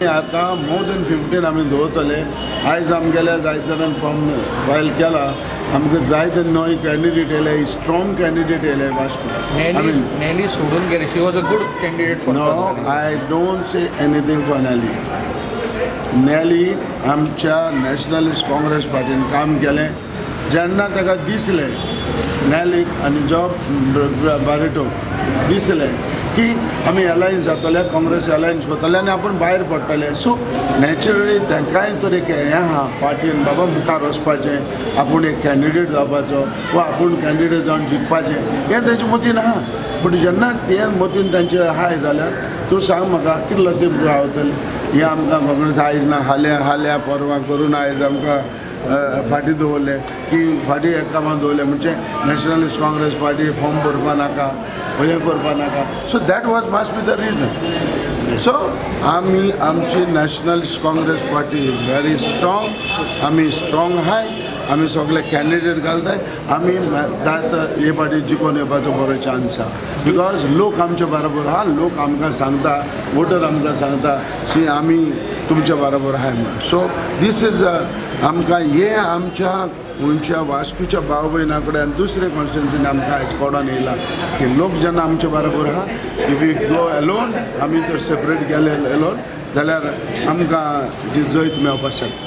आतां more than 15 आमी दवरतले. आयज आमगेले जायते जाणान फॉर्म फायल केला. आमकां जायते नवे कॅन्डिडेट येयले, स्ट्रॉंग कॅन्डिडेट येयले वास्को. नेली नेली सोडून गेली. She was a good candidate for No, I don't say anything for Nelly. Nelly आमच्या नॅशनलिस्ट काँग्रेस पार्टीन काम केलें. जेन्ना ताका दिसलें नॅलीक आनी जॉब बारेटो दिसलें की आमी अलायन्स जातले, काँग्रेस अलायन्स करतले आनी आपूण भायर पडटले, सो नॅचरली तांकांय तर एक हें आहा पार्टीन बाबा मुखार वचपाचें, आपूण एक कॅन्डिडेट जावपाचो वा आपूण कॅन्डिडेट जावन जिखपाचें, हें तेजे मतीन आहा. पूण जेन्ना तें मतीन तांचे आहाय जाल्यार तूं सांग म्हाका कितलो तेंप रावतले? हें आमकां काँग्रेस आयज ना हाल्या हाल्या परवां करून आयज आमकां फाटीं दवरलें की फाटीं एक कामां दवरलें म्हणजे नॅशनलिस्ट काँग्रेस पार्टी फॉर्म भरपा नाका, हें करपा नाका. So that was must be the reason. So आमी आमची Nationalist Congress Party is very strong. आमी स्ट्रॉंग आहाय. आमी सगळे कॅन्डिडेट घालताय. आमी जात हे पाटी जिखोन येवपाचो बरो चान्स आहा, because लोक आमचे बरोबर आहा. लोक आमकां सांगता, वोटर आमकां सांगता शी आमी तुमच्या बरोबर आहाय म्हणून. सो these is आमकां हें आमच्या गोंयच्या वास्कोच्या भाव भयणा कडेन आनी दुसरे कॉन्स्टिट्युन्सीन आमकां आयज कोडोन येयला की लोक जेन्ना आमचे बरोबर आहा, if you go alone, आमी जर सेपरेट गेले एलोन जाल्यार आमकां जी जैत मेळपाक शकता.